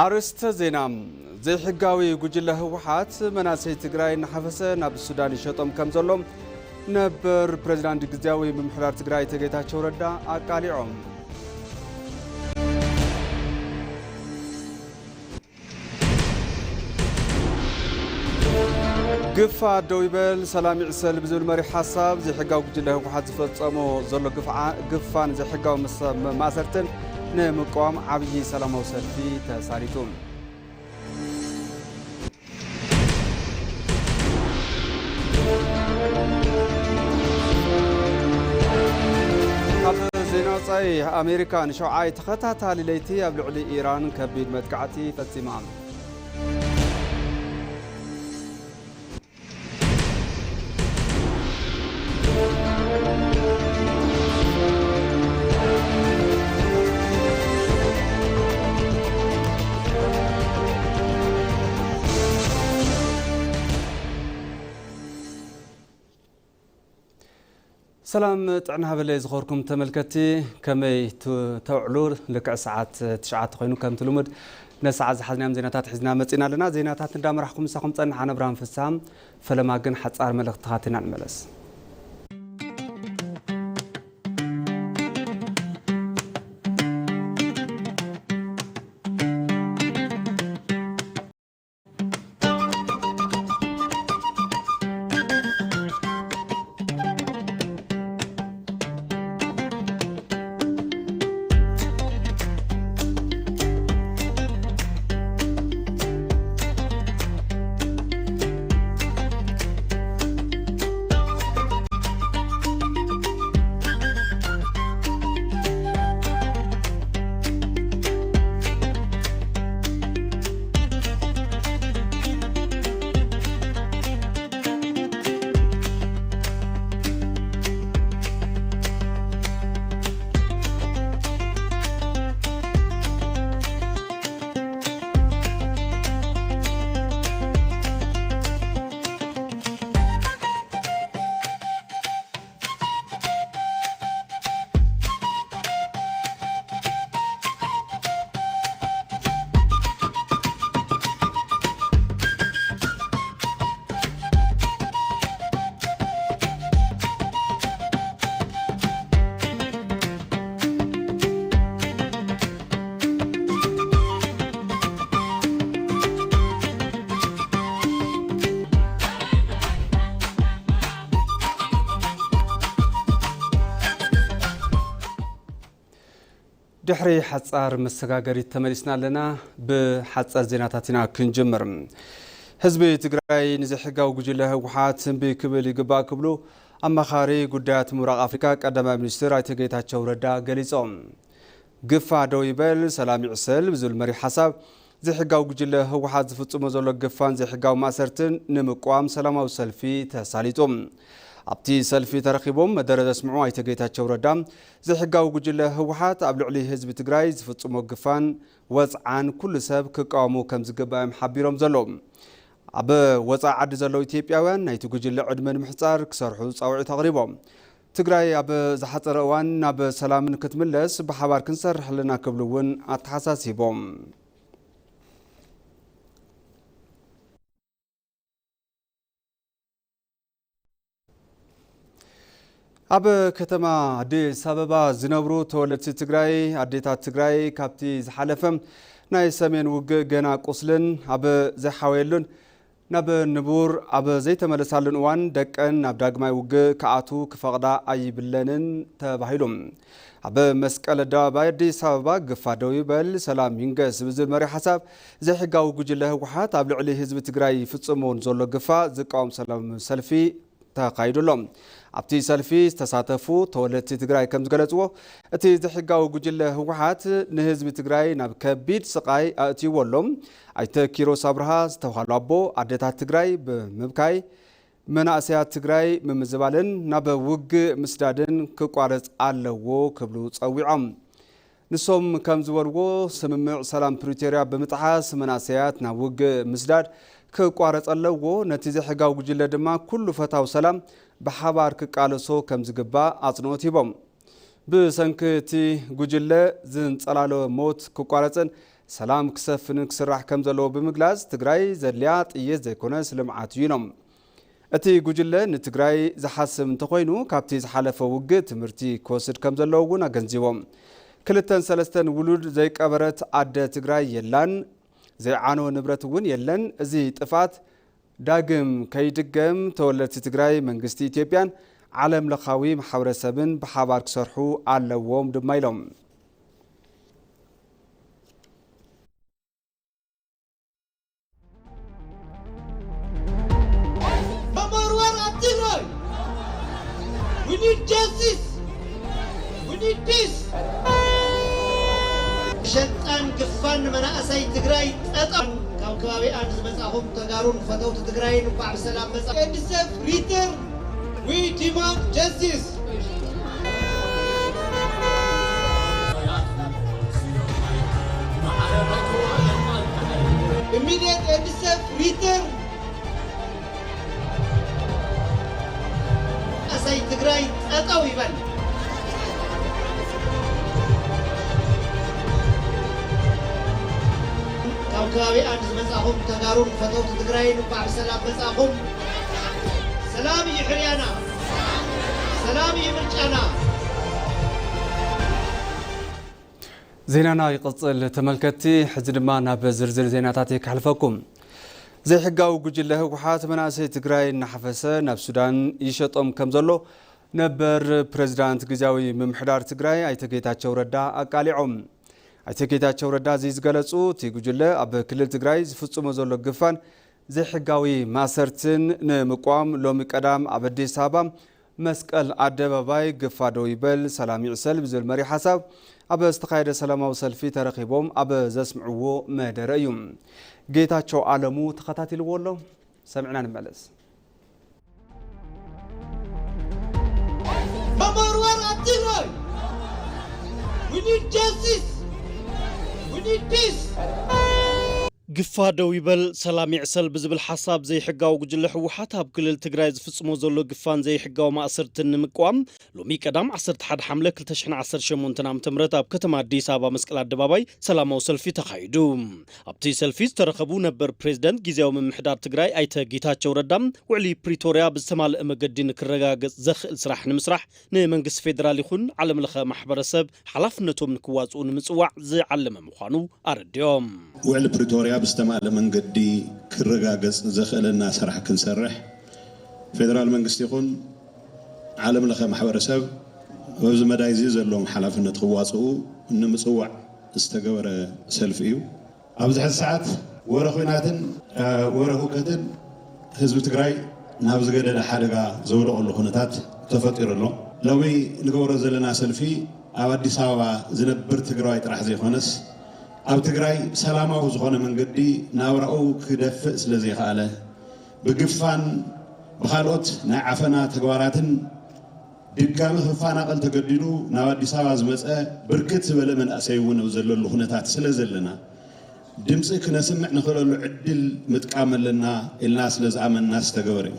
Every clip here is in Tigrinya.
ኣርእስተ ዜና። ዘይሕጋዊ ጉጅለ ህወሓት መናእሰይ ትግራይ እናሓፈሰ ናብ ሱዳን ይሸጦም ከም ዘሎ ነበር ፕሬዚዳንት ግዝያዊ ምምሕዳር ትግራይ ኣይተ ጌታቸው ረዳ ኣቃሊዖም። ግፋ ደው ይበል፣ ሰላም ይዕሰል ብዝብል መሪሕ ሓሳብ፣ ዘይሕጋዊ ጉጅለ ህወሓት ዝፈጸሞ ዘሎ ግፍዓ-፣ ግፋን ዘይሕጋዊ መሰ-፣ መ-፣ ማእሰርትን ንምቅዋም ዓብዪ ሰላማዊ ሰልፊ ተሳሊጡ። ኣብ ዜና ወጻኢ፣ ኣሜሪካ ንሸውዓይ ተኸታታሊ ለይቲ ኣብ ልዕሊ ኢራን ከቢድ መጥቃዕቲ ፈጺማ። ሰላም ጥዕና ሃበለይ ዝኸበርኩም ተመልከትቲ፣ ከመይ ት-፣ ተውዕሉ? ልክዕ ሰዓት ትሽዓተ ኮይኑ ከምቲ ልሙድ ነሰዓት ዝሓዝናዮም ዜናታት ሒዝና መጺና ኣለና። ዜናታት እንዳመራሕኩም ምሳኹም ጸንሕ ኣነ ብርሃን ፍስሃ፣ ፈለማ ግን ሓጻር መልእኽቲ ተኻቲና ንመለስ። ድሕሪ ሓጻር መሰጋገሪት ተመሊስና ኣለና። ብሓጻር ዜናታት ኢና ክንጅምር። ህዝቢ ትግራይ ንዘይሕጋዊ ጉጅለ ህወሓት እምቢ ክብል ይግባእ ክብሉ ኣማኻሪ ጉዳያት ምብራቕ ኣፍሪካ ቀዳማይ ሚኒስትር ኣይተ ጌታቸው ረዳ ገሊጾም። ግፋ ደው ይበል፣ ሰላም ይዕሰል ብዝብል መሪሕ ሓሳብ፣ ዘይሕጋዊ ጉጅለ ህወሓት ዝፍጽሞ ዘሎ ግፋን ዘይሕጋዊ ማእሰርትን ንምቅዋም ሰላማዊ ሰልፊ ተሳሊጡ። ኣብቲ ሰልፊ ተረኺቦም መደረ ዘስምዑ ኣይተ ጌታቸው ረዳ፣ ዘይሕጋዊ ጉጅለ ህወሓት ኣብ ልዕሊ ህዝቢ ትግራይ ዝፍጽሞ ግፋን ወጽዓን ኩሉ ሰብ ክቃወሙ ከም ዝግባእ እዮም ሓቢሮም ዘለዉ። ኣብ ወጻኢ ዓዲ ዘለዉ ኢትዮጵያውያን ናይቲ ጉጅለ ዕድመ ንምሕጻር ክሰርሑ ጻውዒት ኣቕሪቦም። ትግራይ ኣብ ዝሓጸረ እዋን ናብ ሰላም ንክትምለስ ብሓባር ክንሰርሕ ኣለና ክብሉ እውን ኣተሓሳሲቦም። ኣብ ከተማ ኣዲስ ኣበባ ዝነብሩ ተወለድቲ ትግራይ፣ ኣዴታት ትግራይ ካብቲ ዝሓለፈ ናይ ሰሜን ውግእ ገና ቁስልን ኣብ ዘይሓወየሉን ናብ ንቡር ኣብ ዘይተመለሳሉን እዋን ደቀን ናብ ዳግማይ ውግእ ክኣትዉ ክፈቕዳ ኣይብለንን ተባሂሉ። ኣብ መስቀል ኣደባባይ ኣዲስ ኣበባ ግፋ ደው ይበል ሰላም ይንገስ ብዝብል መሪሕ ሓሳብ ዘይሕጋዊ ጉጅለ ህወሓት ኣብ ልዕሊ ህዝቢ ትግራይ ይፍጽሞ ንዘሎ ግፋ ዝቃወም ሰላም ሰልፊ ተኻይዱ ኣሎ። ኣብቲ ሰልፊ ዝተሳተፉ ተወለድቲ ትግራይ ከም ዝገለጽዎ፣ እቲ ዘይሕጋዊ ጉጅለ ህወሓት ንህዝቢ ትግራይ ናብ ከቢድ ስቓይ ኣእትይዎ ኣሎ። ኣይተ ኪሮስ ኣብርሃ ዝተባህሉ ኣቦ ኣደታት ትግራይ ብምብካይ መናእሰያት ትግራይ ምምዝባልን ናብ ውግእ ምስዳድን ክቋረጽ ኣለዎ ክብሉ ጸዊዖም። ንሶም ከም ዝበልዎ፣ ስምምዕ ሰላም ፕሪቶርያ ብምጥሓስ መናእሰያት ናብ ውግእ ምስዳድ ክቋረጽ ኣለዎ፣ ነቲ ዘይሕጋዊ ጉጅለ ድማ ኩሉ ፈታው ሰላም ብሓባር ክቃለሶ ከም ዝግባእ ኣጽንኦት ሂቦም። ብሰንኪ እቲ ጉጅለ ዝንጸላሎ ሞት ክቋረጽን ሰላም ክሰፍንን ክስራሕ ከም ዘለዎ ብምግላጽ፣ ትግራይ ዘድልያ ጥይት ዘይኮነስ ልምዓት እዩ ኢሎም። እቲ ጉጅለ ንትግራይ ዝሓስብ እንተኾይኑ፣ ካብቲ ዝሓለፈ ውግእ ትምህርቲ ክወስድ ከም ዘለዎ እውን ኣገንዚቦም። ክልተን ሰለስተን ውሉድ ዘይቀበረት ኣደ ትግራይ የላን፣ ዘይዓነወ ንብረት እውን የለን። እዚ ጥፍኣት ዳግም ከይድገም ተወለድቲ ትግራይ፣ መንግስቲ ኢትዮጵያን ዓለም ለኻዊ ማሕበረሰብን ብሓባር ክሰርሑ ኣለዎም ድማ ኢሎም። መመርወር ኣብ ትግራይ! We need justice! We need peace! ሸጣን ግፋን ንመናእሰይ ትግራይ ጠጠው! ካብ ከባቢኣን ዝመጻኹም ተጋሩን ፈተውቲ ትግራይን እንኳዕ ብሰላም መጻ ኤንድሰፍ ሪተር We demand justice! Immediate and safe return! ኣሳይ ትግራይ ጠጠው ይበል። ካብ ከባቢኣን ዝመጻኹም ተጋሩን ፈተውቲ ትግራይን እንኳዕ ብሰላም መጻኹም። ሰላም እዩ ሕርያና፣ ሰላም እዩ ምርጫና። ዜናና ይቕጽል ተመልከትቲ። ሕዚ ድማ ናብ ዝርዝር ዜናታት ከሕልፈኩም። ዘይሕጋዊ ጉጅለ ህወሓት መናእሰይ ትግራይ እናሓፈሰ ናብ ሱዳን ይሸጦም ከም ዘሎ ነበር ፕሬዚዳንት ግዝያዊ ምምሕዳር ትግራይ ኣይተ ጌታቸው ረዳ ኣቃሊዖም። ኣይተ ጌታቸው ረዳ እዚ ዝገለጹ፣ እቲ ጉጅለ ኣብ ክልል ትግራይ ዝፍጽሞ ዘሎ ግፋን ዘይሕጋዊ ማእሰርትን ንምቋም ሎሚ ቀዳም ኣብ ኣዲስ ኣበባ መስቀል ኣደባባይ ግፋ ደው ይበል ሰላም ይዕሰል ብዝብል መሪሕ ሓሳብ ኣብ ዝተኻየደ ሰላማዊ ሰልፊ ተረኺቦም ኣብ ዘስምዕዎ መደረ እዩ። ጌታቸው ኣለሙ ተኸታቲልዎ ኣሎ። ሰሚዕና ንመለስ። መመርወር ኣብ ትግራይ! We need justice! We need peace! ግፋ ደው ይበል ሰላም ይዕሰል ብዝብል ሓሳብ ዘይሕጋዊ ጉጅለ ህወሓት ኣብ ክልል ትግራይ ዝፍጽሞ ዘሎ ግፋን ዘይሕጋዊ ማእሰርትን ንምቅዋም ሎሚ ቀዳም ዓሰርተ ሓደ ሓምለ ክልተ ሽሕን ዓሰርተ ሸሞንተን ዓመተ ምህረት ኣብ ከተማ ኣዲስ ኣበባ መስቀል ኣደባባይ ሰላማዊ ሰልፊ ተኻይዱ። ኣብቲ ሰልፊ ዝተረኸቡ ነበር ፕሬዝደንት ግዝያዊ ምምሕዳር ትግራይ ኣይተ ጌታቸው ረዳ ውዕሊ ፕሪቶርያ ብዝተማልአ መገዲ ንክረጋገጽ ዘኽእል ስራሕ ንምስራሕ ንመንግስቲ ፌዴራል ይኹን ዓለም ለኸ ማሕበረሰብ ሓላፍነቶም ንክዋፅኡ ንምፅዋዕ ዝዓለመ ምዃኑ ኣረዲኦም። ውዕሊ ፕሪቶርያ ብዝተማልአ መንገዲ ክረጋገጽ ዘኽእለና ስራሕ ክንሰርሕ ፌዴራል መንግስቲ ይኹን ዓለም ለኸ ማሕበረሰብ በዚ መዳይ እዚ ዘለዎም ሓላፍነት ክዋፅኡ ንምፅዋዕ ዝተገበረ ሰልፊ እዩ። ኣብዚ ሕዚ ሰዓት ወረ ኹናትን ወረ ህውከትን ህዝቢ ትግራይ ናብ ዝገደደ ሓደጋ ዘውደቐሉ ኩነታት ተፈጢሩ ኣሎ። ሎሚ ንገብሮ ዘለና ሰልፊ ኣብ ኣዲስ ኣበባ ዝነብር ትግራዋይ ጥራሕ ዘይኮነስ ኣብ ትግራይ ሰላማዊ ዝኾነ መንገዲ ናብራኡ ክደፍእ ስለ ዘይኸኣለ ብግፋን ብኻልኦት ናይ ዓፈና ተግባራትን ድጋሚ ክፈናቐል ተገዲዱ ናብ ኣዲስ ኣበባ ዝመፀ ብርክት ዝበለ መንእሰይ እውን ኣብ ዘለሉ ኩነታት ስለ ዘለና ድምፂ ክነስምዕ ንኽእለሉ ዕድል ምጥቃም ኣለና ኢልና ስለ ዝኣመንና ዝተገበረ እዩ።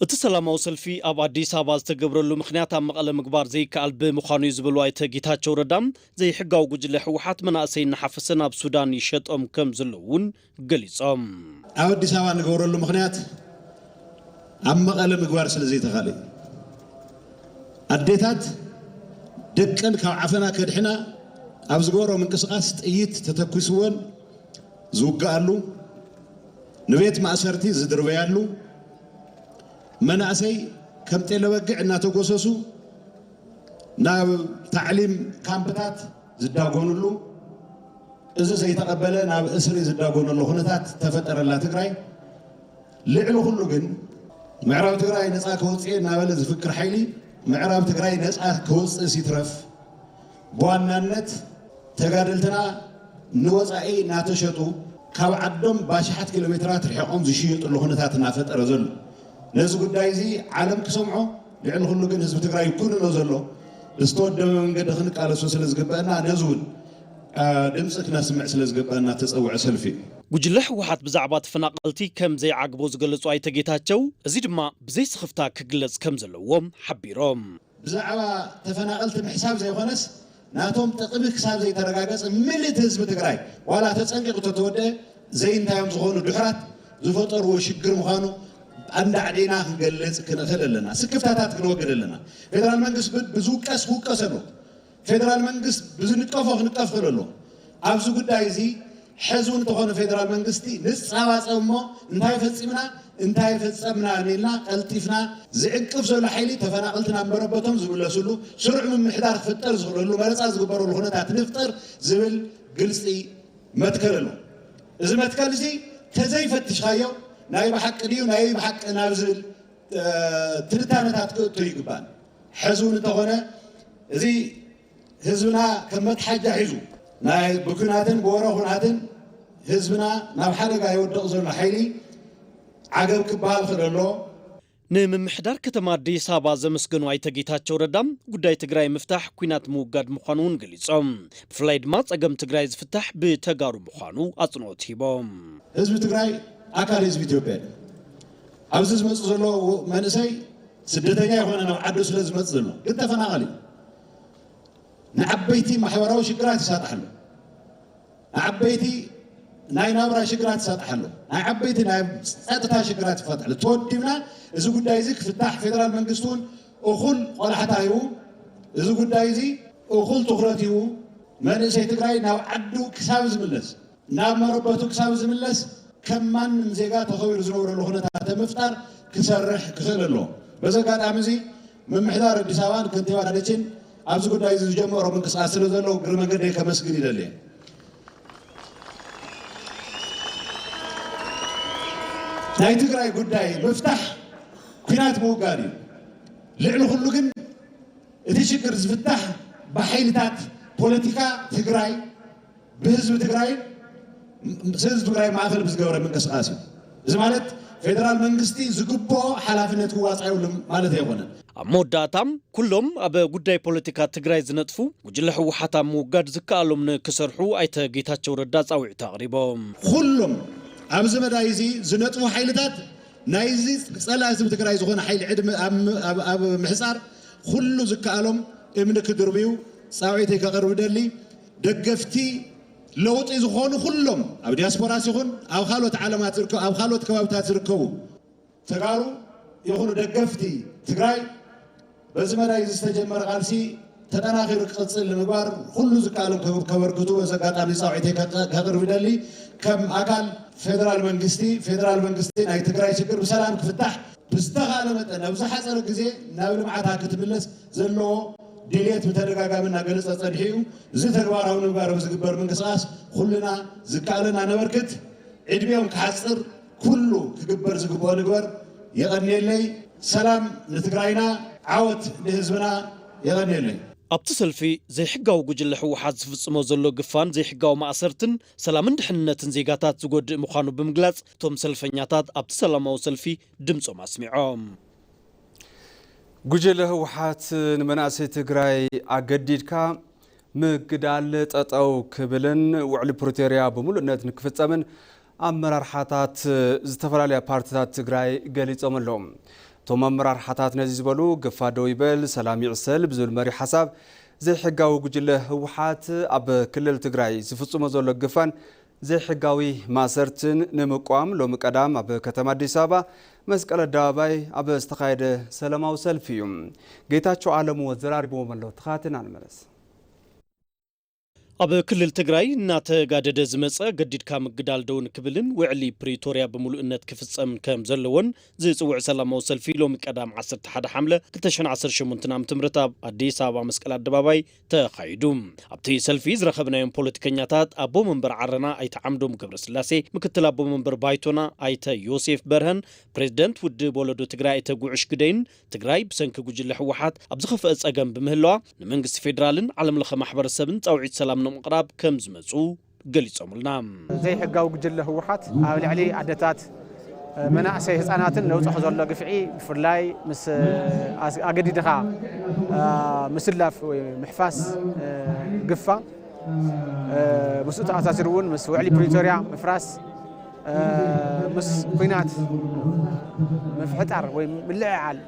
እቲ ሰላማዊ ሰልፊ ኣብ ኣዲስ ኣበባ ዝተገብረሉ ምኽንያት ኣብ መቐለ ምግባር ዘይከኣል ብምዃኑ እዩ ዝበሉ ኣይተ ጌታቸው ረዳ ዘይሕጋዊ ጉጅለ ህወሓት መናእሰይ እናሓፈሰ ናብ ሱዳን ይሸጦም ከም ዘለዉ እውን ገሊፆም። ኣብ ኣዲስ ኣበባ ንገብረሉ ምኽንያት ኣብ መቐለ ምግባር ስለ ዘይተኻለ እዩ። ኣዴታት ደቀን ካብ ዓፈና ከድሕና ኣብ ዝገብሮ ምንቅስቓስ ጥይት ተተኲስወን ዝውግኣሉ፣ ንቤት ማእሰርቲ ዝድርበያሉ፣ መናእሰይ ከም ጤለ በጊዕ እናተጎሰሱ ናብ ታዕሊም ካምፕታት ዝዳጎንሉ፣ እዚ ዘይተቐበለ ናብ እስሪ ዝዳጎነሉ ኩነታት ተፈጠረላ ትግራይ። ልዕሊ ኩሉ ግን ምዕራብ ትግራይ ነፃ ከወፅእ እናበለ ዝፍክር ሓይሊ ምዕራብ ትግራይ ነፃ ከወፅእስ ይትረፍ ብዋናነት ተጋደልትና ንወፃኢ እናተሸጡ ካብ ዓዶም ብኣሽሓት ኪሎ ሜትራት ርሒቖም ዝሽየጥሉ ኩነታት እናፈጠረ ዘሎ ነዚ ጉዳይ እዚ ዓለም ክሰምዖ ልዕሊ ኩሉ ግን ህዝቢ ትግራይ ይኩንኖ ዘሎ ብዝተወደበ መንገዲ ክንቃለሶ ስለ ዝግበአና ነዚ እውን ድምፂ ክነስምዕ ስለ ዝግበአና ተፀውዐ ሰልፊ እዩ። ጉጅለ ህወሓት ብዛዕባ ተፈናቐልቲ ከም ዘይዓግቦ ዝገለፁ ኣይተ ጌታቸው፣ እዚ ድማ ብዘይስኽፍታ ክግለፅ ከም ዘለዎም ሓቢሮም። ብዛዕባ ተፈናቐልቲ ምሕሳብ ዘይኮነስ ናቶም ጥቕሚ ክሳብ ዘይተረጋገጸ ምልእቲ ህዝቢ ትግራይ ዋላ ተጸንቂቑ ተተወደአ ዘይንታዮም ዝኾኑ ድሑራት ዝፈጠርዎ ሽግር ምዃኑ ኣንዳዕዲና ክንገልጽ ክንኽእል ኣለና። ስክፍታታት ክንወግድ ኣለና። ፌደራል መንግስት ብ- ብዝውቀስ ክውቀስ ኣሎ። ፌደራል መንግስት ብዝንቀፎ ክንቀፍ ክእል ኣሎ። ኣብዚ ጉዳይ እዚ ሕዚ እውን እንተኾነ ፌደራል መንግስቲ ንፃባፀብ እሞ እንታይ ፈፂምና እንታይ ፈፀምና ኢልና ቀልጢፍና ዝዕንቅፍ ዘሎ ሓይሊ ተፈናቐልቲ ናብ መረበቶም ዝምለስሉ ስሩዕ ምምሕዳር ክፍጠር ዝኽእለሉ መረፃ ዝግበረሉ ኩነታት ንፍጠር ዝብል ግልፂ መትከል ኣሎ። እዚ መትከል እዚ ተዘይፈትሽካዮ ናይ ብሓቂ ድዩ ናይ ብሓቂ ናብ ዝብል ትንታነታት ክእቶ ይግባል። ሕዚ እውን እንተኾነ እዚ ህዝብና ከም መትሓጃ ሒዙ ናይ ብኩናትን ብወረ ኩናትን ህዝብና ናብ ሓደጋ ይወድቕ ዘሎ ሓይሊ ዓገብ ክበሃል ክእል ኣሎ። ንምምሕዳር ከተማ ኣዲስ ኣበባ ዘመስገኑ ኣይተ ጌታቸው ረዳ ጉዳይ ትግራይ ምፍታሕ ኲናት ምውጋድ ምዃኑ እውን ገሊጾም። ብፍላይ ድማ ጸገም ትግራይ ዝፍታሕ ብተጋሩ ምዃኑ ኣጽንኦት ሂቦም። ህዝቢ ትግራይ ኣካል ህዝቢ ኢትዮጵያ እዩ። ኣብዚ ዝመፅእ ዘሎ መንእሰይ ስደተኛ ይኾነ ናብ ዓዱ ስለ ዝመፅእ ዘሎ ግን ተፈናቐል እዩ። ንዓበይቲ ማሕበራዊ ሽግራት ይሳጣሕ ኣሎ። ንዓበይቲ ናይ ናብራ ሽግራት ይሳጣሕ ኣሎ። ናይ ዓበይቲ ናይ ፀጥታ ሽግራት ይፋጣሕ ኣሎ። ተወዲብና እዚ ጉዳይ እዚ ክፍታሕ ፌደራል መንግስቲ እውን እኹል ቆላሕታ ሂቡ እዚ ጉዳይ እዚ እኹል ትኹረት ሂቡ መንእሰይ ትግራይ ናብ ዓዱ ክሳብ ዝምለስ ናብ መረበቱ ክሳብ ዝምለስ ከም ማንም ዜጋ ተኸቢሩ ዝነብረሉ ኩነታት ምፍጣር ክሰርሕ ክኽእል ኣለዎ። በዚ ኣጋጣሚ እዚ ምምሕዳር ኣዲስ ኣበባን ከንቲባ ኣዳነችን ኣብዚ ጉዳይ እዚ ዝጀመሮ ምንቅስቃስ ስለ ዘሎ እግሪ መንገደይ ከመስግን ይደሊ። ናይ ትግራይ ጉዳይ ምፍታሕ ኲናት ምውጋድ እዩ። ልዕሊ ኩሉ ግን እቲ ሽግር ዝፍታሕ ብሓይልታት ፖለቲካ ትግራይ ብህዝቢ ትግራይ ህዝቢ ትግራይ ማእኸል ብዝገበረ ምንቅስቃስ እዩ። እዚ ማለት ፌደራል መንግስቲ ዝግብኦ ሓላፍነት ክዋፃእ የብሉን ማለት ኣይኮነን። ኣብ መወዳእታ ኩሎም ኣብ ጉዳይ ፖለቲካ ትግራይ ዝነጥፉ ጉጅለ ህወሓት ኣብ ምውጋድ ዝከኣሎም ንክሰርሑ ኣይተ ጌታቸው ረዳ ፃውዒት ኣቕሪቦም። ኩሎም ኣብዚ መዳይ እዚ ዝነጥፉ ሓይልታት ናይዚ ፀላኢ ህዝቢ ትግራይ ዝኾነ ሓይሊ ዕድመ ኣብ ምሕፃር ኩሉ ዝከኣሎም እምኒ ክድርብዩ ፃውዒተይ ከቕርብ ደሊ። ደገፍቲ ለውጢ ዝኾኑ ኩሎም ኣብ ዲያስፖራስ ይኹን ኣብ ካልኦት ዓለማት ዝርከቡ ኣብ ካልኦት ከባብታት ዝርከቡ ተጋሩ ይኹኑ ደገፍቲ ትግራይ በዚ መዳይ እዚ ዝተጀመረ ቃልሲ ተጠናኺሩ ክቕፅል ንምግባር ኩሉ ዝከኣሎም ከበርክቱ በዚ ኣጋጣሚ ፃውዒተይ ከቕርብ ይደሊ። ከም ኣካል ፌደራል መንግስቲ ፌደራል መንግስቲ ናይ ትግራይ ሽግር ብሰላም ክፍታሕ ብዝተኻእለ መጠን ኣብ ዝሓፀረ ግዜ ናብ ልምዓታ ክትምለስ ዘለዎ ድልየት ብተደጋጋሚ እናገለፀ ፀኒሑ እዩ። እዚ ተግባራዊ ንምግባር ብዝግበር ምንቅስቃስ ኩልና ዝከኣለና ነበርክት። ዕድሚኦም ክሓፅር ኩሉ ክግበር ዝግብኦ ንግበር። የቐንየለይ። ሰላም ንትግራይና፣ ዓወት ንህዝብና። የቐንየለይ። ኣብቲ ሰልፊ ዘይሕጋዊ ጉጅለ ህወሓት ዝፍፅሞ ዘሎ ግፋን ዘይሕጋዊ ማእሰርትን ሰላምን ድሕንነትን ዜጋታት ዝጎድእ ምዃኑ ብምግላፅ እቶም ሰልፈኛታት ኣብቲ ሰላማዊ ሰልፊ ድምፆም ኣስሚዖም። ጉጅለ ህወሓት ንመናእሰይ ትግራይ ኣገዲድካ ምግዳል ጠጠው ክብልን ውዕሊ ፕሪቶርያ ብምሉእነት ንክፍፀምን ኣመራርሓታት ዝተፈላለያ ፓርቲታት ትግራይ ገሊፆም ኣለዉ። እቶም ኣመራርሓታት ነዚ ዝበሉ ግፋ ደው ይበል ሰላም ይዕሰል ብዝብል መሪ ሓሳብ ዘይሕጋዊ ጉጅለ ህወሓት ኣብ ክልል ትግራይ ዝፍፅሞ ዘሎ ግፋን ዘይሕጋዊ ማእሰርትን ንምቋም ሎሚ ቀዳም ኣብ ከተማ ኣዲስ ኣበባ መስቀል ኣደባባይ ኣብ ዝተኻየደ ሰላማዊ ሰልፊ እዩ። ጌታቸው ኣለሙ ኣዘራሪብዎም ኣሎ። ተኻትና ንመለስ። ኣብ ክልል ትግራይ እናተጋደደ ዝመፀ ገዲድካ ምግዳል ደው ንክብልን ውዕሊ ፕሪቶርያ ብምሉእነት ክፍፀም ከም ዘለዎን ዝፅውዕ ሰላማዊ ሰልፊ ሎሚ ቀዳም ዓሰርተ ሓደ ሓምለ ክልተ ሽሕን ዓሰርተ ሸሞንተን ዓመተ ምህረት ኣብ ኣዲስ ኣበባ መስቀል ኣደባባይ ተኻይዱ። ኣብቲ ሰልፊ ዝረኸብናዮም ፖለቲከኛታት ኣቦ መንበር ዓረና ኣይተ ዓምዶም ገብረስላሴ፣ ምክትል ኣቦ መንበር ባይቶና ኣይተ ዮሴፍ በርሀን ፕሬዝደንት ውድብ ወለዶ ትግራይ ኣይተ ጉዕሽ ግደይን ትግራይ ብሰንኪ ጉጅለ ህወሓት ኣብ ዝኸፍአ ፀገም ብምህላዋ ንመንግስቲ ፌዴራልን ዓለም ለኸ ማሕበረሰብን ፃውዒት ሰላም ንምቕራብ ከም ዝመፁ ገሊፆምልና። ዘይሕጋዊ ጉጅለ ህወሓት ኣብ ልዕሊ ኣደታት፣ መናእሰይ፣ ህፃናትን ለውፅኦ ዘሎ ግፍዒ ብፍላይ ምስ ኣገዲድኻ ምስላፍ ወይ ምሕፋስ ግፋ ምስኡ ተኣሳሲሩ እውን ምስ ውዕሊ ፕሪቶርያ ምፍራስ ምስ ኲናት ምፍሕጣር ወይ ምልዕዓል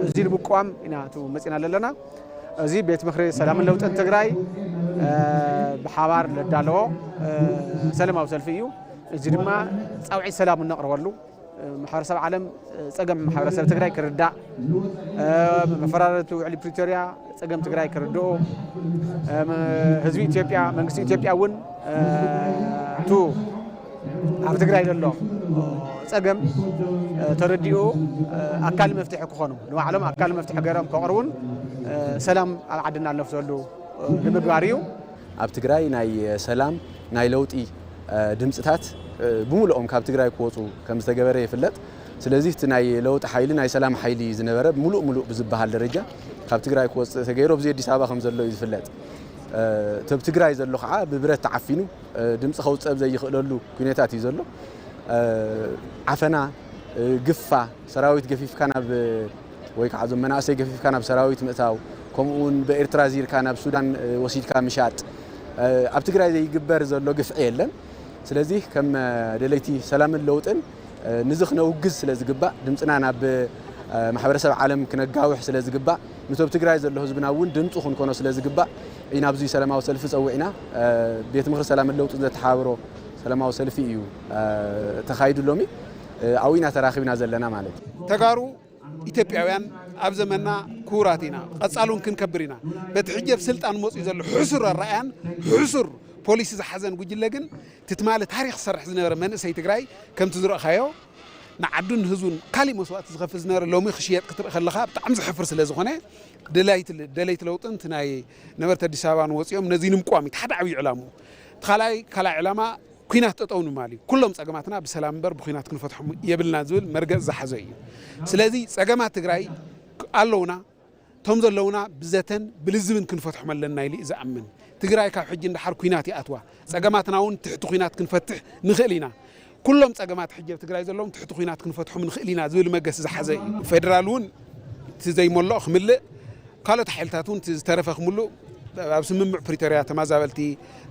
እዚ ንምቅዋም ኢና እቱ መፂና ዘለና። እዚ ቤት ምኽሪ ሰላምን ለውጥን ትግራይ ብሓባር ለዳለዎ ሰላማዊ ሰልፊ እዩ። እዚ ድማ ፃውዒት ሰላም እነቕርበሉ፣ ማሕበረሰብ ዓለም ፀገም ማሕበረሰብ ትግራይ ክርዳእ፣ መፈራረቱ ውዕሊ ፕሪቶርያ ፀገም ትግራይ ክርድኦ፣ ህዝቢ ኢትዮጵያ መንግስቲ ኢትዮጵያ እውን ቱ ኣብ ትግራይ ዘሎ ፀገም ተረዲኡ ኣካል መፍትሒ ክኾኑ ንባዕሎም ኣካል መፍትሒ ገይሮም ከቕርቡን ሰላም ኣብ ዓድና ነፍሰሉ ንምግባር እዩ። ኣብ ትግራይ ናይ ሰላም ናይ ለውጢ ድምፅታት ብምልኦም ካብ ትግራይ ክወፁ ከም ዝተገበረ ይፍለጥ። ስለዚ እቲ ናይ ለውጢ ሓይሊ ናይ ሰላም ሓይሊ ዝነበረ ሙሉእ ሙሉእ ብዝበሃል ደረጃ ካብ ትግራይ ክወፅእ ተገይሩ ኣብዚ ኣዲስ ኣበባ ከም ዘሎ እዩ ዝፍለጥ። እቲ ኣብ ትግራይ ዘሎ ከዓ ብብረት ተዓፊኑ ድምፂ ከውፅእ ኣብ ዘይኽእለሉ ኩነታት እዩ ዘሎ። ዓፈና፣ ግፋ፣ ሰራዊት ገፊፍካ ናብ ወይ ከዓ እዞም መናእሰይ ገፊፍካ ናብ ሰራዊት ምእታው፣ ከምኡ እውን ብኤርትራ ዚርካ ናብ ሱዳን ወሲድካ ምሻጥ፣ ኣብ ትግራይ ዘይግበር ዘሎ ግፍዒ የለን። ስለዚ ከም ደለይቲ ሰላምን ለውጥን ንዚ ክነውግዝ ስለ ዝግባእ፣ ድምፅና ናብ ማሕበረሰብ ዓለም ክነጋውሕ ስለ ዝግባእ፣ ንቶም ትግራይ ዘሎ ህዝብና እውን ድምፁ ክንኮኖ ስለ ዝግባእ ኢና ኣብዚ ሰላማዊ ሰልፊ ፀዊዕና። ቤት ምኽሪ ሰላምን ለውጥን ዘተሓባብሮ ሰላማዊ ሰልፊ እዩ ተኻይዱ ሎሚ። ኣብኡ ኢና ተራኺብና ዘለና ማለት እዩ። ተጋሩ ኢትዮጵያውያን ኣብ ዘመንና ክቡራት ኢና፣ ቀጻሉን ክንከብር ኢና። በቲ ሕጂ ኣብ ስልጣን መፅኡ ዘሎ ሕሱር ኣረኣያን ሕሱር ፖሊሲ ዝሓዘን ጉጅለ ግን ትትማሊ ታሪኽ ዝሰርሕ ዝነበረ መንእሰይ ትግራይ ከምቲ ዝረእኻዮ ንዓዱን ህዝቡን ካሊእ መስዋእቲ ዝኸፍል ዝነበረ ሎሚ ክሽየጥ ክትርኢ ከለኻ ብጣዕሚ ዘሕፍር ስለ ዝኾነ ደላይቲ ደለይቲ ለውጥን እቲ ናይ ነበርቲ ኣዲስ ኣበባን ወፂኦም ነዚ ንምቋም እቲ ሓደ ዓብዪ ዕላምኡ። እቲ ካልኣይ ካልኣይ ዕላማ ኲናት ጠጠው ንምባል እዩ። ኩሎም ፀገማትና ብሰላም እምበር ብኲናት ክንፈትሖም የብልና ዝብል መርገፅ ዝሓዘ እዩ። ስለዚ ፀገማት ትግራይ ኣለውና፣ እቶም ዘለውና ብዘተን ብልዝብን ክንፈትሖም ኣለና ኢሉ እዩ ዝኣምን። ትግራይ ካብ ሕጂ ንደሓር ኲናት ይኣትዋ፣ ፀገማትና እውን ትሕቲ ኲናት ክንፈትሕ ንኽእል ኢና። ኩሎም ፀገማት ሕጂ ኣብ ትግራይ ዘለዎም ትሕቲ ኲናት ክንፈትሖም ንኽእል ኢና ዝብል መገሲ ዝሓዘ እዩ። ፌደራል እውን እቲ ዘይመልኦ ክምልእ፣ ካልኦት ሓይልታት እውን እቲ ዝተረፈ ክምልኡ ኣብ ስምምዕ ፕሪቶርያ ተመዛበልቲ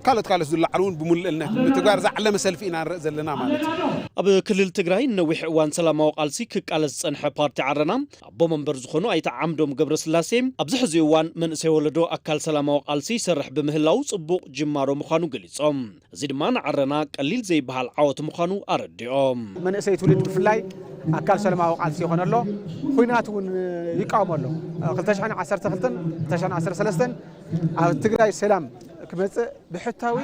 ካልኦት ካልኦት ዝለዓሉ እውን ብምልእነት ንምትግባር ዝዓለመ ሰልፊ ኢና ንርኢ ዘለና ማለት እዩ። ኣብ ክልል ትግራይ ንነዊሕ እዋን ሰላማዊ ቃልሲ ክቃለስ ዝጸንሐ ፓርቲ ዓረና ኣቦ መንበር ዝኾኑ ኣይተ ዓምዶም ገብረስላሴ ኣብዚ ሕዚ እዋን መንእሰይ ወለዶ ኣካል ሰላማዊ ቃልሲ ይሰርሕ ብምህላው ጽቡቕ ጅማሮ ምዃኑ ገሊጾም። እዚ ድማ ንዓረና ቀሊል ዘይበሃል ዓወት ምዃኑ ኣረዲኦም። መንእሰይ ትውልድ ብፍላይ ኣካል ሰላማዊ ቃልሲ ይኾነ ኣሎ፣ ኹናት እውን ይቃወሞ ኣሎ። ክልተ ሽሕን ዓሰርተ ክልተን ክልተ ሽሕን ዓሰርተ ሰለስተን ኣብ ትግራይ ሰላም ክመፅእ ብሕታዊ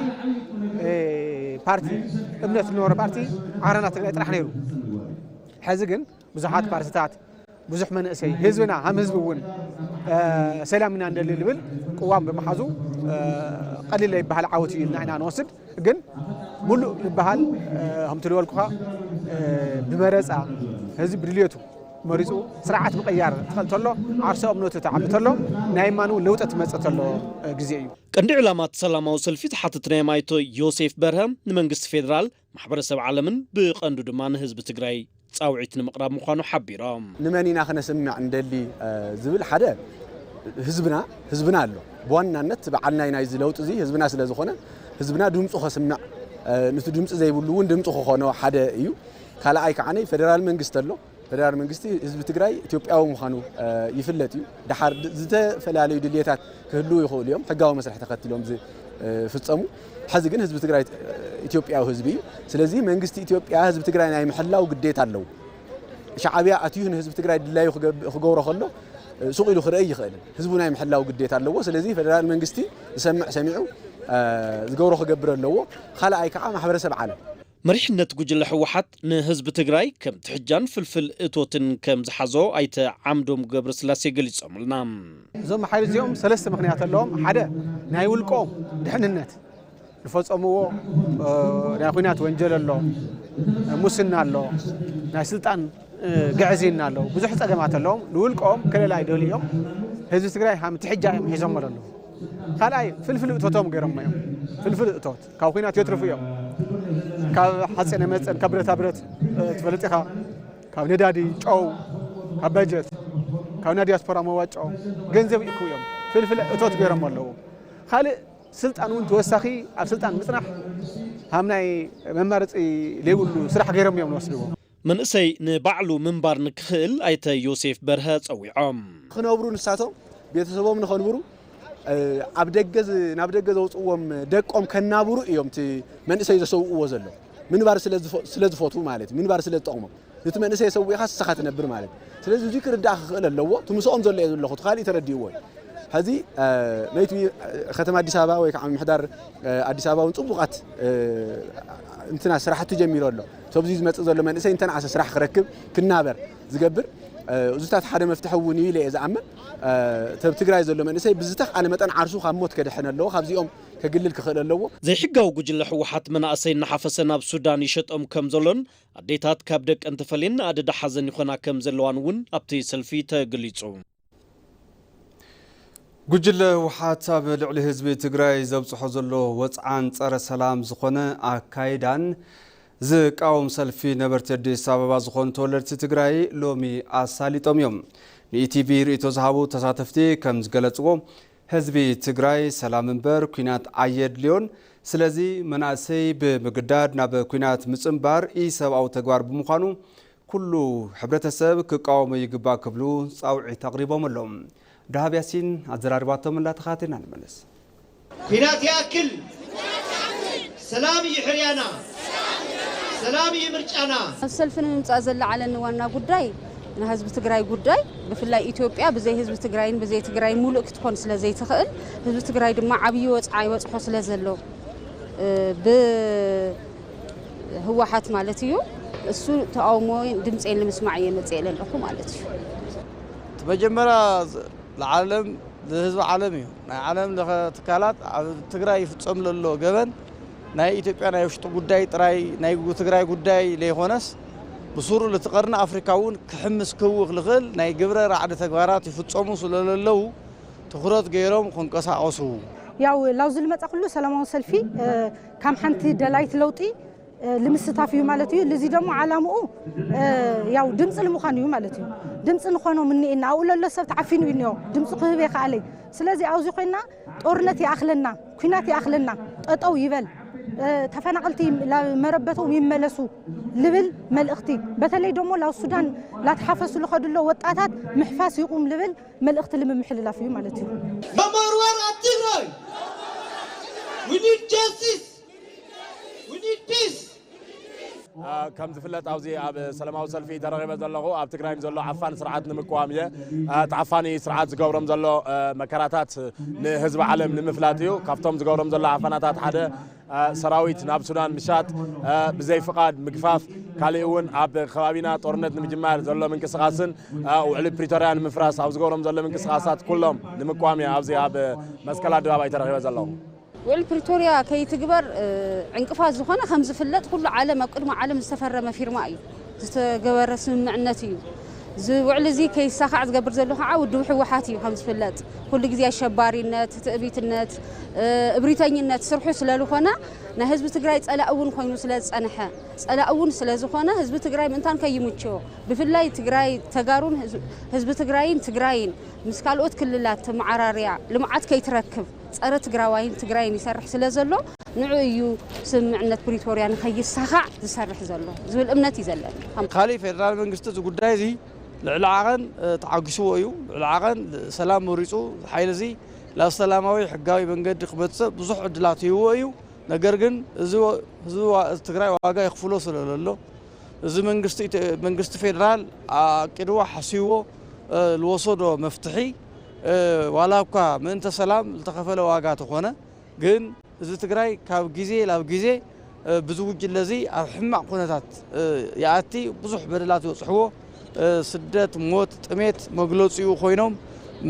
ፓርቲ እምነት ዝነበሮ ፓርቲ ዓረና ትግራይ ጥራሕ ነይሩ። ሕዚ ግን ብዙሓት ፓርቲታት ብዙሕ መንእሰይ ህዝብና ሃም ህዝቢ እውን ሰላም ኢና እንደሊ ልብል ቅዋም ብምሓዙ ቀሊል ይበሃል ዓወት እዩ ኢልና ኢና ንወስድ። ግን ሙሉእ ዝበሃል ከምቲ ዝበልኩኻ ብመረፃ ህዝቢ ብድልየቱ መሪፁ ስርዓት ምቕያር ትኽእል ተሎ ዓርሰ እምነቱ ተዓቢ ተሎ ናይ ማን እውን ለውጠ ትመፅእ ተሎ ግዜ እዩ። ቀንዲ ዕላማ እቲ ሰላማዊ ሰልፊ ዝሓትት ናይ ማይቶ ዮሴፍ በርሀ ንመንግስቲ ፌዴራል ማሕበረሰብ ዓለምን ብቐንዱ ድማ ንህዝቢ ትግራይ ፃውዒት ንምቕራብ ምዃኑ ሓቢሮም። ንመን ኢና ክነስምዕ እንደሊ ዝብል ሓደ ህዝብና ህዝብና ኣሎ። ብዋናነት በዓል ናይ ናይዚ ለውጢ እዚ ህዝብና ስለ ዝኾነ ህዝብና ድምፁ ከስምዕ፣ ንቲ ድምፂ ዘይብሉ እውን ድምፂ ክኾኖ ሓደ እዩ። ካልኣይ ከዓ ናይ ፌደራል መንግስቲ ኣሎ። ፌደራል መንግስቲ ህዝቢ ትግራይ ኢትዮጵያዊ ምዃኑ ይፍለጥ እዩ። ድሓር ዝተፈላለዩ ድልየታት ክህልዉ ይኽእሉ እዮም ሕጋዊ መስርሕ ተኸትሎም ዝፍፀሙ። ሕዚ ግን ህዝቢ ትግራይ ኢትዮጵያዊ ህዝቢ እዩ። ስለዚ መንግስቲ ኢትዮጵያ ህዝቢ ትግራይ ናይ ምሕላው ግዴታ ኣለዎ። ሻዕብያ ኣትዩ ንህዝቢ ትግራይ ድላዩ ክገብሮ ከሎ ሱቕ ኢሉ ክርእይ ይኽእልን ህዝቡ ናይ ምሕላው ግዴታ ኣለዎ። ስለዚ ፌደራል መንግስቲ ዝሰምዕ ሰሚዑ ዝገብሮ ክገብር ኣለዎ። ካልኣይ ከዓ ማሕበረሰብ ዓለም መሪሕነት ጉጅለ ህወሓት ንህዝቢ ትግራይ ከም ትሕጃን ፍልፍል እቶትን ከም ዝሓዞ ኣይተ ዓምዶም ገብረስላሴ ገሊጾምልና። እዞም ሓይሊ እዚኦም ሰለስተ ምኽንያት ኣለዎም። ሓደ ናይ ውልቆም ድሕንነት ዝፈጸምዎ ናይ ኹናት ወንጀል ኣሎ፣ ሙስና ኣሎ፣ ናይ ስልጣን ግዕዝይና ኣሎ፣ ብዙሕ ጸገማት ኣለዎም። ንውልቆም ከለላ ይደልዩ እዮም። ህዝቢ ትግራይ ሃም ትሕጃ እዮም ሒዞም ኣለዉ። ካልኣይ ፍልፍል እቶቶም ገይሮም እዮም። ፍልፍል እቶት ካብ ኹናት የትርፉ እዮም። ካብ ሓፂነ መፀን ካብ ብረታ ብረት ትፈልጥ ኢኻ፣ ካብ ነዳዲ ጨው፣ ካብ በጀት፣ ካብ ናይ ዲያስፖራ መዋጮ ገንዘብ ይእክቡ እዮም። ፍልፍል እቶት ገይሮም ኣለዉ። ካልእ ስልጣን እውን ተወሳኺ ኣብ ስልጣን ምፅናሕ ሃም ናይ መማረፂ ዘይብሉ ስራሕ ገይሮም እዮም ንወስድዎ። መንእሰይ ንባዕሉ ምንባር ንክኽእል ኣይተ ዮሴፍ በርሀ ጸዊዖም። ክነብሩ ንሳቶም ቤተሰቦም ንኸንብሩ ኣብ ደገ ናብ ደገ ዘውፅዎም ደቆም ከናብሩ እዮም እቲ መንእሰይ ዘሰውእዎ ዘሎ። ምንባር ስለ ዝፈቱ ማለት እዩ። ምንባር ስለ ዝጠቕሞም፣ ነቲ መንእሰይ ሰዊእኻ ንስኻ ትነብር ማለት እዩ። ስለዚ እዚ ክርዳእ ክኽእል ኣለዎ። እቲ ምስኦም ዘሎ እየ ዘለኹ፣ እቲ ካሊእ ተረዲእዎ እዩ። ሕዚ መይትቢ ከተማ ኣዲስ ኣበባ ወይ ከዓ ምምሕዳር ኣዲስ ኣበባ እውን ፅቡቓት እንትና ስራሕቲ ጀሚሩ ኣሎ። ሰብዚ ዝመፅእ ዘሎ መንእሰይ እንተንኣሰ ስራሕ ክረክብ ክናበር ዝገብር እዚታት ሓደ መፍትሒ እውን እዩ ኢለ እየ ዝኣምን። ተብ ትግራይ ዘሎ መንእሰይ ብዝተኽኣለ መጠን ዓርሱ ካብ ሞት ከድሕን ኣለዎ። ካብዚኦም ከግልል ክኽእል ኣለዎ። ዘይሕጋዊ ጉጅለ ህወሓት መናእሰይ እናሓፈሰ ናብ ሱዳን ይሸጦም ከም ዘሎን ኣዴታት ካብ ደቀን ተፈልየን ኣደዳ ሓዘን ይኾና ከም ዘለዋን እውን ኣብቲ ሰልፊ ተገሊጹ። ጉጅለ ህወሓት ኣብ ልዕሊ ህዝቢ ትግራይ ዘብፅሖ ዘሎ ወፅዓን ፀረ ሰላም ዝኾነ ኣካይዳን ዝቃወም ሰልፊ ነበርቲ ኣዲስ ኣበባ ዝኾኑ ተወለድቲ ትግራይ ሎሚ ኣሳሊጦም እዮም። ንኢቲቪ ርእይቶ ዝሃቡ ተሳተፍቲ ከም ዝገለፅዎ ህዝቢ ትግራይ ሰላም እምበር ኲናት ኣየድልዮን፣ ስለዚ መናእሰይ ብምግዳድ ናብ ኲናት ምፅምባር ኢሰብኣዊ ተግባር ብምዃኑ ኩሉ ሕብረተሰብ ክቃወሞ ይግባእ ክብሉ ፃውዒት ኣቕሪቦም ኣለዉ። ደሃብ ያሲን ኣዘራሪባቶም ኣላ፣ ተኸታቲልና ንመለስ። ኲናት ይኣክል፣ ሰላም እዩ ሕርያና፣ ሰላም እዩ ምርጫና። ኣብ ሰልፊ ንምምፃእ ዘለዓለኒ ዋና ጉዳይ ናይ ህዝቢ ትግራይ ጉዳይ፣ ብፍላይ ኢትዮጵያ ብዘይ ህዝቢ ትግራይን ብዘይ ትግራይን ሙሉእ ክትኮን ስለ ዘይትኽእል፣ ህዝቢ ትግራይ ድማ ዓብዪ ወፅዓ ይበፅሖ ስለ ዘሎ ብህወሓት ማለት እዩ። እሱ ተቃውሞ ድምፀይን ንምስማዕ እየ መፅየ ዘለኹ ማለት እዩ። እቲ መጀመርያ ንዓለም ንህዝቢ ዓለም እዩ። ናይ ዓለም ለኸ ትካላት ኣብ ትግራይ ይፍፀም ለሎ ገበን ናይ ኢትዮጵያ ናይ ውሽጢ ጉዳይ ጥራይ ናይ ትግራይ ጉዳይ ለይኾነስ ብሱሩ ልቲ ቀርኒ ኣፍሪካ እውን ክሕምስ ክህውኽ ልኽእል ናይ ግብረ ራዕዲ ተግባራት ይፍፀሙ ስለለለዉ ትኹረት ገይሮም ክንቀሳቐሱ። ያው ላውዚ ልመፃ ኩሉ ሰላማዊ ሰልፊ ካም ሓንቲ ደላይት ለውጢ ልምስታፍ እዩ ማለት እዩ። ልዚ ደግሞ ዓላምኡ ያው ድምፂ ልምዃን እዩ ማለት እዩ። ድምፂ ንኾኖም እኒኤና ኣብኡ ለሎ ሰብ ተዓፊኑ እዩ እኒኦ ድምፂ ክህብ የኸኣለይ። ስለዚ ኣብዚ ኮይና ጦርነት ይኣኽለና፣ ኲናት ይኣኽለና፣ ጠጠው ይበል፣ ተፈናቐልቲ መረበቶም ይመለሱ ልብል መልእኽቲ፣ በተለይ ደሞ ላው ሱዳን ላተሓፈሱ ልኸድሎ ወጣታት ምሕፋስ ይቑም ልብል መልእኽቲ ልምምሕልላፍ እዩ ማለት እዩ። መማርዋር ኣብ ትግራይ! We need justice! We need peace! ከም ዝፍለጥ ኣብዚ ኣብ ሰላማዊ ሰልፊ ተረኺበ ዘለኹ ኣብ ትግራይ ንዘሎ ዓፋኒ ስርዓት ንምቅዋም እየ። እቲ ዓፋኒ ስርዓት ዝገብሮም ዘሎ መከራታት ንህዝቢ ዓለም ንምፍላጥ እዩ። ካብቶም ዝገብሮም ዘሎ ዓፈናታት ሓደ ሰራዊት ናብ ሱዳን ምሻጥ፣ ብዘይ ፍቓድ ምግፋፍ፣ ካሊእ እውን ኣብ ከባቢና ጦርነት ንምጅማር ዘሎ ምንቅስቓስን ውዕሊ ፕሪቶርያ ንምፍራስ ኣብ ዝገብሮም ዘሎ ምንቅስቓሳት ኩሎም ንምቅዋም እየ ኣብዚ ኣብ መስቀል ኣደባባይ ተረኺበ ዘለኹ። ውዕል ፕሪቶርያ ከይትግበር ዕንቅፋት ዝኾነ ከም ዝፍለጥ ኩሉ ዓለም ኣብ ቅድሚ ዓለም ዝተፈረመ ፊርማ እዩ፣ ዝተገበረ ስምምዕነት እዩ። እዚ ውዕል እዚ ከይሳኻዕ ዝገብር ዘሎ ከዓ ውድብ ህወሓት እዩ ከም ዝፍለጥ። ኩሉ ግዜ ኣሸባሪነት፣ ትዕቢትነት፣ እብሪተኝነት ስርሑ ስለልኾነ ናይ ህዝቢ ትግራይ ፀላኢ እውን ኮይኑ ስለ ዝፀንሐ፣ ፀላኢ እውን ስለ ዝኾነ ህዝቢ ትግራይ ምእንታን ከይምችዮ ብፍላይ ትግራይ ተጋሩን ህዝቢ ትግራይን ትግራይን ምስ ካልኦት ክልላት ተመዓራርያ ልምዓት ከይትረክብ ጸረ ትግራዋይን ትግራይን ይሰርሕ ስለ ዘሎ ንዑ እዩ ስምምዕነት ፕሪቶርያ ንኸይሳኻዕ ዝሰርሕ ዘሎ ዝብል እምነት እዩ ዘለኒ። ካሊእ ፌደራል መንግስቲ እዚ ጉዳይ እዚ ልዕሊ ዓቐን ተዓጊስዎ እዩ። ልዕሊ ዓቐን ሰላም መሪፁ ሓይሊ እዚ ናብ ሰላማዊ ሕጋዊ መንገዲ ክመፅእ ብዙሕ ዕድላት ይህዎ እዩ። ነገር ግን እዚ ህዝቢ ትግራይ ዋጋ ይኽፍሎ ስለ ዘሎ እዚ መንግስቲ ፌደራል ኣቂድዎ ሓሲዎ ዝወሰዶ መፍትሒ ዋላ እኳ ምእንተ ሰላም ዝተኸፈለ ዋጋ ተኾነ ግን ህዝቢ ትግራይ ካብ ግዜ ናብ ግዜ ብዚ ጉጅለ እዚ ኣብ ሕማቕ ኩነታት ይኣቲ ብዙሕ በደላት ይበፅሕዎ ስደት ሞት ጥሜት መግለፂኡ ኮይኖም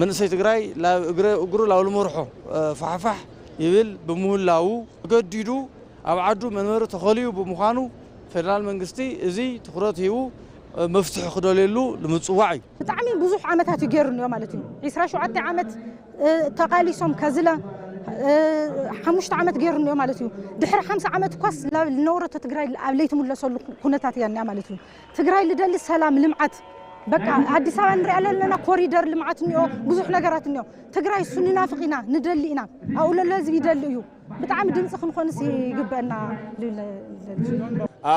መንእሰይ ትግራይ እግሩ ናብ ልመርሖ ፋሕፋሕ ይብል ብምህላዉ ተገዲዱ ኣብ ዓዱ መንበሪ ተኸልዩ ብምዃኑ ፌደራል መንግስቲ እዚ ትኹረት ሂቡ መፍትሒ ክደልየሉ ንምፅዋዕ እዩ። ብጣዕሚ ብዙሕ ዓመታት እዩ ገይሩ እኒኦ ማለት እዩ። ዒስራ ሸውዓተ ዓመት ተቓሊሶም ከዝለ ሓሙሽተ ዓመት ገይሩ እኒኦ ማለት እዩ። ድሕሪ ሓምሳ ዓመት እኳስ ዝነበረቶ ትግራይ ኣብ ለይትምለሰሉ ኩነታት እያ እኒኣ ማለት እዩ። ትግራይ ልደሊ ሰላም፣ ልምዓት፣ በቃ ኣዲስ ኣበባ ንሪኣ ዘለና ኮሪደር ልምዓት እኒኦ፣ ብዙሕ ነገራት እኒኦ። ትግራይ እሱ ንናፍቕ ኢና፣ ንደሊ ኢና። ኣብኡ ለሎ ህዝቢ ይደሊ እዩ። ብጣዕሚ ድምፂ ክንኾንስ ይግበአና ልብል ይደሊ። አ፣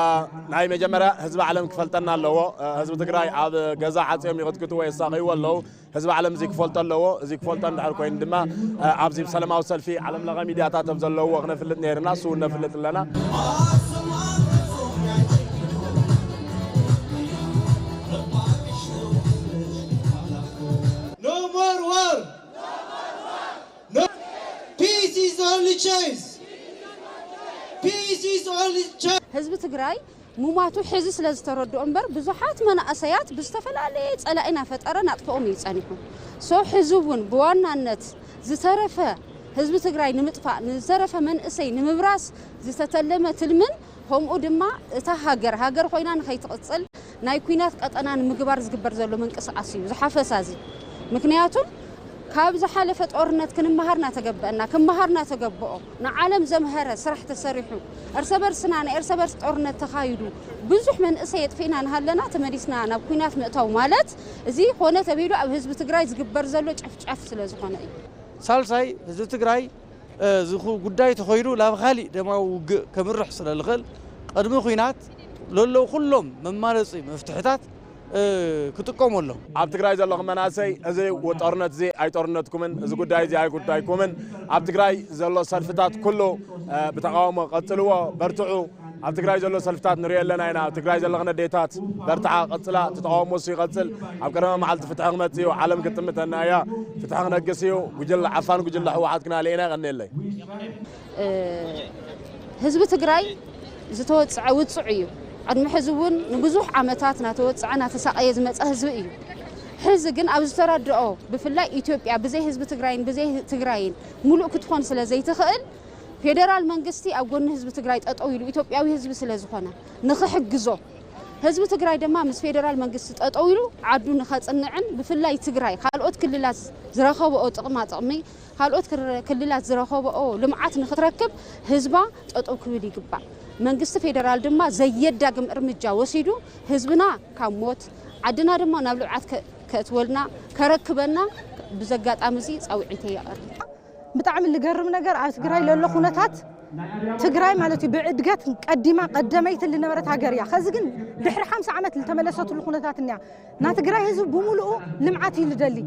ናይ መጀመርያ ህዝቢ ዓለም ክፈልጠና ኣለዎ። አ፣ ህዝቢ ትግራይ ኣብ ገዛ ዓፅዮም ይቕጥቅጥዎ የሳቕይዎ ኣለዉ። ህዝቢ ዓለም እዚ ክፈልጦ ኣለዎ። እዚ ክፈልጦ እንድሕር ኮይኑ ድማ፣ አ፣ ኣብዚ ብሰላማዊ ሰልፊ ዓለም ለኸ ሚድያታት ኣብ ዘለውዎ ክነፍልጥ ነይርና፣ እሱ እውን ነፍልጥ ኣለና። No more war! No! Peace is the only choice! Peace is the only choice! ህዝቢ ትግራይ ሙማቱ ሕዚ ስለ ዝተረድኦ እምበር ብዙሓት መናእሰያት ብዝተፈላለየ ጸላኢ እናፈጠረ ናጥፍኦም እዩ ጸኒሑ። ሶ ሕዚ እውን ብዋናነት ዝተረፈ ህዝቢ ትግራይ ንምጥፋእ፣ ንዝተረፈ መንእሰይ ንምብራስ ዝተተለመ ትልምን ከምኡ ድማ እታ ሃገር ሃገር ኮይና ንኸይትቕጽል ናይ ኲናት ቀጠና ንምግባር ዝግበር ዘሎ ምንቅስቓስ እዩ ዝሓፈሳ እዚ። ምክንያቱም ካብ ዝሓለፈ ጦርነት ክንመሃር እናተገበአና፣ ክመሃር እናተገበኦ፣ ንዓለም ዘምሀረ ስራሕ ተሰሪሑ፣ እርሰ በርስና ናይ እርሰ በርስ ጦርነት ተኻይዱ፣ ብዙሕ መንእሰይ የጥፊእና እናሃለና ተመሊስና ናብ ኲናት ምእታው ማለት፣ እዚ ኮነ ተቢሉ ኣብ ህዝቢ ትግራይ ዝግበር ዘሎ ጨፍጫፍ ስለ ዝኾነ እዩ። ሳልሳይ፣ ህዝቢ ትግራይ፣ እ፣ እዚ ጉዳይ ተኾይዱ ናብ ካሊእ ደማዊ ውግእ ከምርሕ ስለ ዝኽእል፣ ቅድሚ ኲናት ለለዉ ኩሎም መማረፂ መፍትሕታት፣ እ፣ ክጥቀሙ ኣለዎም። ኣብ ትግራይ ዘለኹም መናእሰይ፣ እዚ ጦርነት እዚ ኣይጦርነትኩምን፣ እዚ ጉዳይ እዚ ኣይጉዳይኩምን። ኣብ ትግራይ ዘሎ ሰልፍታት ኩሉ፣ እ፣ ብተቃውሞ ቀጽልዎ፣ በርትዑ። ኣብ ትግራይ ዘሎ ሰልፍታት ንሪኦ ኣለና ኢና። ኣብ ትግራይ ዘለኽን ኣዴታት በርትዓ፣ ቀጽላ፣ እቲ ተቃውሞ እሱ ይቐጽል። ኣብ ቀዳማይ መዓልቲ ፍትሒ ክመጽእ እዩ። ዓለም ክትጥምተና እያ። ፍትሒ ክነግስ እዩ። ጉጅለ ዓፋን ጉጅለ ህወሓት ክናለየና። የቐንየለይ። እ፣ ህዝቢ ትግራይ ዝተወፅዐ ውፅዕ እዩ። ቅድሚ ሕዚ እውን ንብዙሕ ዓመታት እናተወፅዐ እናተሳቐየ ዝመፀ ህዝቢ እዩ። ሕዚ ግን ኣብ ዝተረድኦ፣ ብፍላይ ኢትዮጵያ ብዘይ ህዝቢ ትግራይን ብዘይ ትግራይን ሙሉእ ክትኾን ስለ ዘይትኽእል፣ ፌደራል መንግስቲ ኣብ ጎኒ ህዝቢ ትግራይ ጠጠው ኢሉ፣ ኢትዮጵያዊ ህዝቢ ስለ ዝኾነ ንኽሕግዞ፣ ህዝቢ ትግራይ ድማ ምስ ፌደራል መንግስቲ ጠጠው ኢሉ ዓዱ ንኸፅንዕን፣ ብፍላይ ትግራይ ካልኦት ክልላት ዝረኸብኦ ጥቕማ ጥቕሚ፣ ካልኦት ክር-፣ ክልላት ዝረኸብኦ ልምዓት ንኽትረክብ ህዝባ ጠጠው ክብል ይግባእ። መንግስቲ ፌደራል ድማ ዘየዳግም እርምጃ ወሲዱ ህዝብና ካብ ሞት፣ ዓድና ድማ ናብ ልምዓት ከ-፣ ከእትወልና፣ ከረክበና ብዘጋጣሚ እዚ ፃውዒተይ የቐርብ። ብጣዕሚ ልገርም ነገር ኣብ ትግራይ ለሎ ኩነታት ትግራይ ማለት እዩ ብእድገት ቀዲማ ቀደመይትን ልነበረት ሃገር እያ። ከዚ ግን ድሕሪ ሓምሳ ዓመት ልተመለሰትሉ ኩነታት እኒያ። ና ትግራይ ህዝቢ ብምሉኡ ልምዓት እዩ ልደሊ።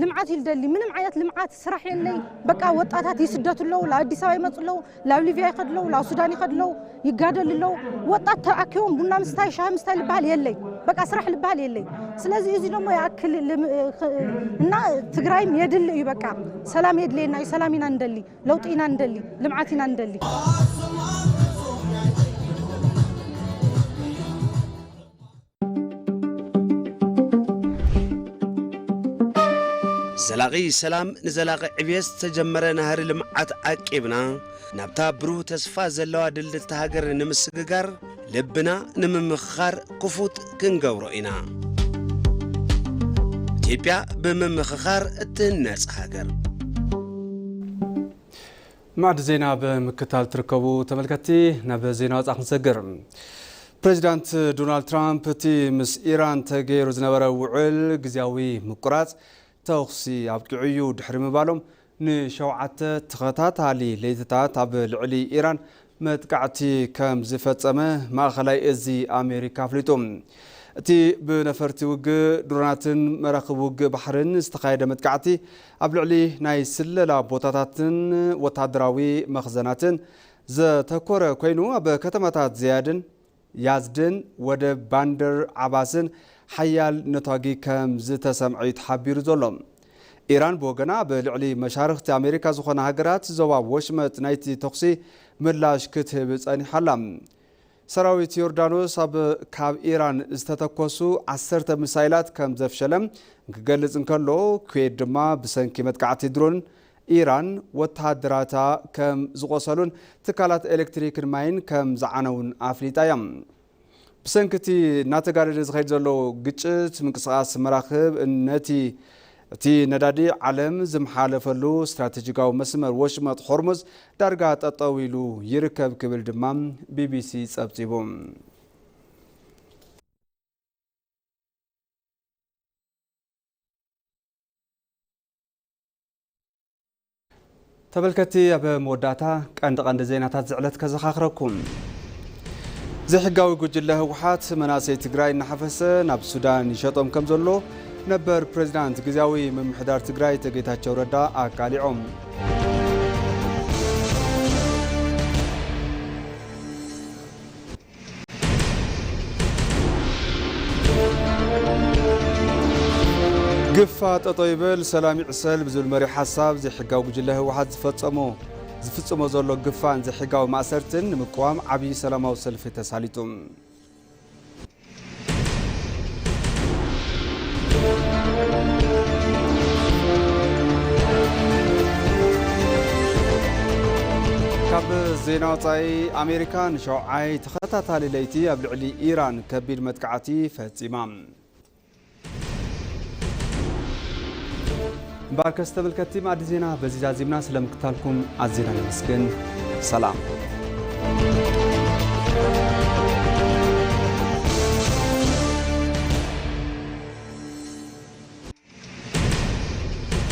ልምዓት እዩ ልደሊ። ምንም ዓይነት ልምዓት ስራሕ የለይ። በቃ ወጣታት ይስደቱ ኣለዉ፣ ላብ ኣዲስ ኣበባ ይመፁ ኣለዉ፣ ላብ ሊብያ ይኸዱ ኣለዉ፣ ላብ ሱዳን ይኸዱ ኣለዉ፣ ይጋደሉ ኣለዉ። ወጣት ተኣኪቦም ቡና ምስታይ ሻሂ ምስታይ ልበሃል የለይ። በቃ ስራሕ ልበሃል የለይ። ስለዚ እዚ ደሞ ይኣክል ልም-፣ እና ትግራይም የድሊ እዩ። በቃ ሰላም የድልየና እዩ። ሰላም ኢና ንደሊ፣ ለውጢ ኢና ንደሊ፣ ልምዓት ኢና ንደሊ። ዘላቒ ሰላም ንዘላቒ ዕብየት ዝተጀመረ ናህሪ ልምዓት ዓቂብና ናብታ ብሩህ ተስፋ ዘለዋ ድልድልቲ ሃገር ንምስግጋር ልብና ንምምኽኻር ክፉት ክንገብሮ ኢና። ኢትዮጵያ ብምምኽኻር እትህነጽ ሃገር። ማዕድ ዜና ብምክታል ትርከቡ ተመልከትቲ ናብ ዜና ወፃ ክንሰግር። ፕሬዚዳንት ዶናልድ ትራምፕ እቲ ምስ ኢራን ተገይሩ ዝነበረ ውዕል ግዜያዊ ምቁራፅ ተኹሲ ኣብቂዑ እዩ ድሕሪ ምባሎም ንሸውዓተ ተኸታታሊ ለይትታት ኣብ ልዕሊ ኢራን መጥቃዕቲ ከም ዝፈጸመ ማእኸላይ እዚ ኣሜሪካ ኣፍሊጡ። እቲ ብነፈርቲ ውግእ፣ ድሮናትን መራኽብ ውግእ ባሕርን ዝተኻየደ መጥቃዕቲ ኣብ ልዕሊ ናይ ስለላ ቦታታትን ወታደራዊ መኽዘናትን ዘተኮረ ኮይኑ ኣብ ከተማታት ዝያድን ያዝድን ወደብ ባንደር ዓባስን ሓያል ነቷጊ ከም ዝተሰምዐ እዩ ተሓቢሩ ዘሎ። ኢራን ብወገና ኣብ ልዕሊ መሻርኽቲ ኣሜሪካ ዝኾና ሃገራት ዞባ ወሽመጥ ናይቲ ተኹሲ ምላሽ ክትህብ ጸኒሓ ኣላ። ሰራዊት ዮርዳኖስ ኣብ ካብ ኢራን ዝተተኮሱ ዓሰርተ ሚሳይላት ከም ዘፍሸለ ክገልጽ እንከሎ፣ ኩዌት ድማ ብሰንኪ መጥቃዕቲ ድሮን ኢራን ወተሃደራታ ከም ዝቖሰሉን ትካላት ኤሌክትሪክን ማይን ከም ዝዓነውን ኣፍሊጣ እያ። ብሰንኪ እቲ እናተጋደደ ዝኸይድ ዘሎ ግጭት፣ ምንቅስቓስ መራኽብ ነቲ እቲ ነዳዲ ዓለም ዝመሓለፈሉ ስትራቴጂካዊ መስመር ወሽመጥ ሆርሙዝ ዳርጋ ጠጠው ኢሉ ይርከብ ክብል ድማ ቢቢሲ ጸብጺቡ። ተመልከትቲ፣ ኣብ መወዳእታ ቀንዲ ቀንዲ ዜናታት ዝዕለት ከዘኻኽረኩም። ዘይሕጋዊ ጉጅለ ህወሓት መናእሰይ ትግራይ እናሓፈሰ ናብ ሱዳን ይሸጦም ከም ዘሎ ነበር ፕሬዚዳንት ግዝያዊ ምምሕዳር ትግራይ ኣቶ ጌታቸው ረዳ ኣቃሊዖም። ግፋ ጠጠው ይበል፣ ሰላም ይዕሰል ብዝብል መሪሕ ሓሳብ ዘይሕጋዊ ጉጅለ ህወሓት ዝፈጸሞ ዝፍጽሞ ዘሎ ግፋን ዘይሕጋዊ ማእሰርትን ንምቅዋም ዓብዪ ሰላማዊ ሰልፊ ተሳሊጡ። ካብ ዜና ወጻኢ፣ ኣሜሪካ ንሸውዓይ ተኸታታሊ ለይቲ ኣብ ልዕሊ ኢራን ከቢድ መጥቃዕቲ ፈጺማ። እምበኣርከስ ተመልከትቲ ማዕዲ ዜና በዚ ዛዚምና ስለምክታልኩም ኣዚና ነመስግን። ሰላም።